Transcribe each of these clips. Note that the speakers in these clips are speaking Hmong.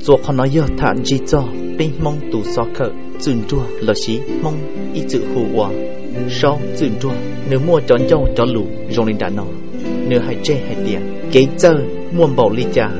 Tus qhov no yog tham ntsig txog peb Hmoob tus xov khawm Txwj Nruag lossis Hmoob ib txwm hu ua Saub Txwj Nruag. Nws muaj cov ncauj cov lus zoo li nram no. Nws hais tseg hais tias kev txawj muaj npaum li cas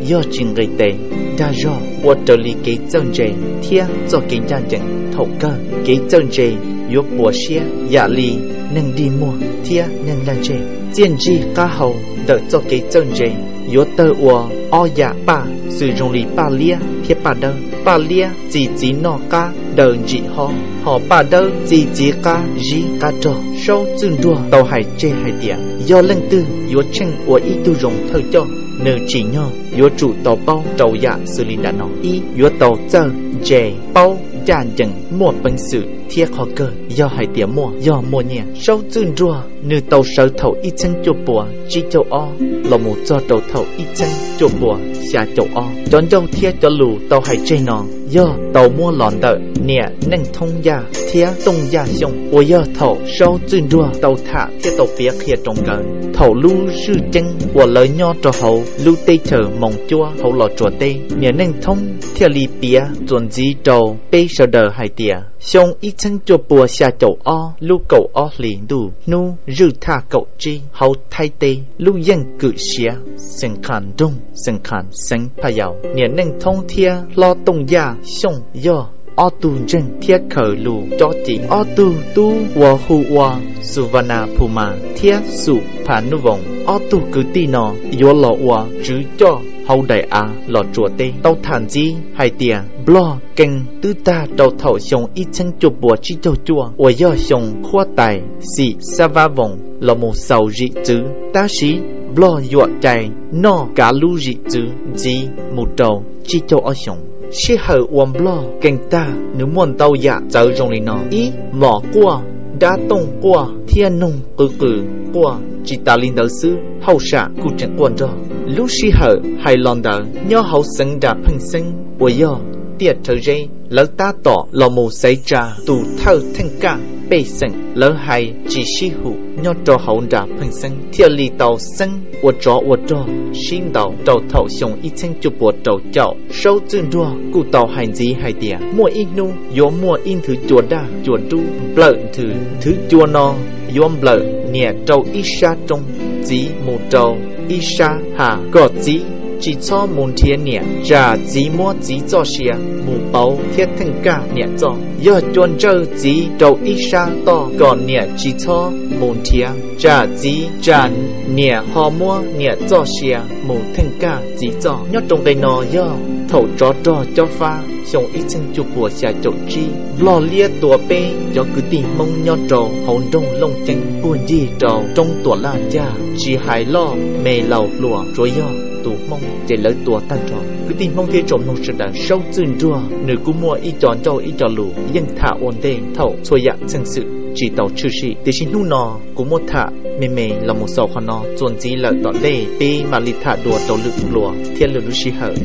yog tsis nqis tes, dag zog ua raws li kev txawj ntse thiab txoj kev ncaj ncees. Thaum kawg kev txawj ntse yuav puas siab yam li neeg dig muag thiab neeg laj ntseg. Txiaj ntsig qab hau ntawm txoj kev txawj ntse yuav tawg ua ob yam paj xws zoo li paj liab thiab paj dawb. Paj liab txi txiv noj qab daws ntsim hob, hos paj dawb txi txiv qab zib qab rog. Saub Txwj Nruag tau hais tseg hais tias yog leej twg yuav tsheej ua ib tug zoo thawj coj, nws tsim nyog yuav tsum tau paub rau yam xws li nram no. Ib, yuav tau txawj ntse, paub ncaj ncees, muaj peev xwm thiab qhov kawg yog hais tias muaj, yog muaj nyiaj. Saub Txwj Nruag nws tau sawv thaum ib txheeb cuaj puas tsib caug ob los mus txog rau thaum ib txheeb cuaj puas xya caum ob. Cov ncauj thiab cov lus tau hais tseg no yog tau muab los ntawm niam Neej Thoob Yaj thiab Tooj Yaj Xyooj uas yog thaum Saub Txwj Nruag tau tham thiab tau piav qhia rau nkawd thaum lub zwj ceeb uas lawv nyob rau hauv lub teb chaws Moos Cuab hauv Los Tsuas teb. Niam Neej Thoob thiaj li piav txuas ntxiv rau peb sawv daws hais tias xyoo ib txheeb cuaj puas xya caum ob lub kaum ob hlis ntuj hnub zwj thaj kaum tsib hauv Thaib teb lub yeej kwm siav Xeev Khas nroog Xeev Khas xeev Phaj Yaus, niam Neej Thoob thiab hlob Tooj Yaj Xyooj yog ob tug ntseeg thiab khaws lus cob ci. Ob tug tub uas hu ua Xu Va Na Phu Mas thiab Xu Pha Nub Voos, ob tug kwv tij no yuav los ua tswv coj hauv daim av Los Tsuas teb. Tau tham ntxiv hais tias Nplog Kees twb tag rau thaum xyoo ib txheeb cuaj puas tsib caug cuaj uas yog xyoo Khuab Tais xim Xab Vab Voos los mus xaus zim txwv, tab sis Nplog yuam cai noj kav lub zim txwv ntxiv mus rau tsib caug ob xyoos. Sij hawm uas Nplog Kees tag nws muaj ntau yam txawv zoo li no: ib, mom quaj, dab tooj quaj thiab noog qw qws quaj. Tsis tas li ntawd xwb, hauj sam kuj tseem quaj nrog. Lub sij hawm hais los ntawd nyob hauv xeev Nras Pheej Xeeb uas yog Tiaj Rhawv Zeb, lawv tab tom los mus xaiv tsa tus thawj theej kaj pej xeem, lawv hais tsis sib hum nyob rau hauv Nras Pheej Xeeb thiaj li tau xeeb ua tsov ua rog sib ntaus rau thaum xyoo ib txheeb cuaj puas rau caum. Saub Txwj Nruag kuj tau hais ntxiv hais tias muaj ib hnub yuav muaj ib nthwv cua daj cua dub nplawm nthwv. Nthwv cua no yuav nplawm niam rau ib sab roob, txiv mus rau ib sab hav, kom txiv tsis txhob mus nrhiav niam, tsam txiv muab txiv txoj sia mus pauv thiab theej kaj niam txoj. Yog cua ntsawj txiv rau ib sab toj kom niam tsis txhob mus nrhiav, tsam txiv, tsam niam ho muab niam txoj sia mus theej kaj txiv txoj. Nyob rau nqe no yog thaum tsov rog cob fab xyoo ib txheeb cuaj puas xya caum tsib, Nplog Liab tua peb cov kwv tij Hmoob nyob rau hauv nroog Looj Ceeb puag ncig rau roob Tuam Laj Caj, tsis hais loj me laus hluas tsuav yog tus Hmoob ces lawv tua tag nrho. Kwv tij Hmoob thiab tsoom mloog sawv daws, Saub Txwj Nruag nws kuj muaj ib co ncauj ib co lus yeej tham ua ntej thaum txhua yam txheej xwm tsis tau tshwm sim, tiam sis hnub no kuv muab tham me me los mus xaus qhov no, txuas ntxiv lawm tom ntej peb mam li tham dua rau lwm hluas thiab lwm lub sij hawm.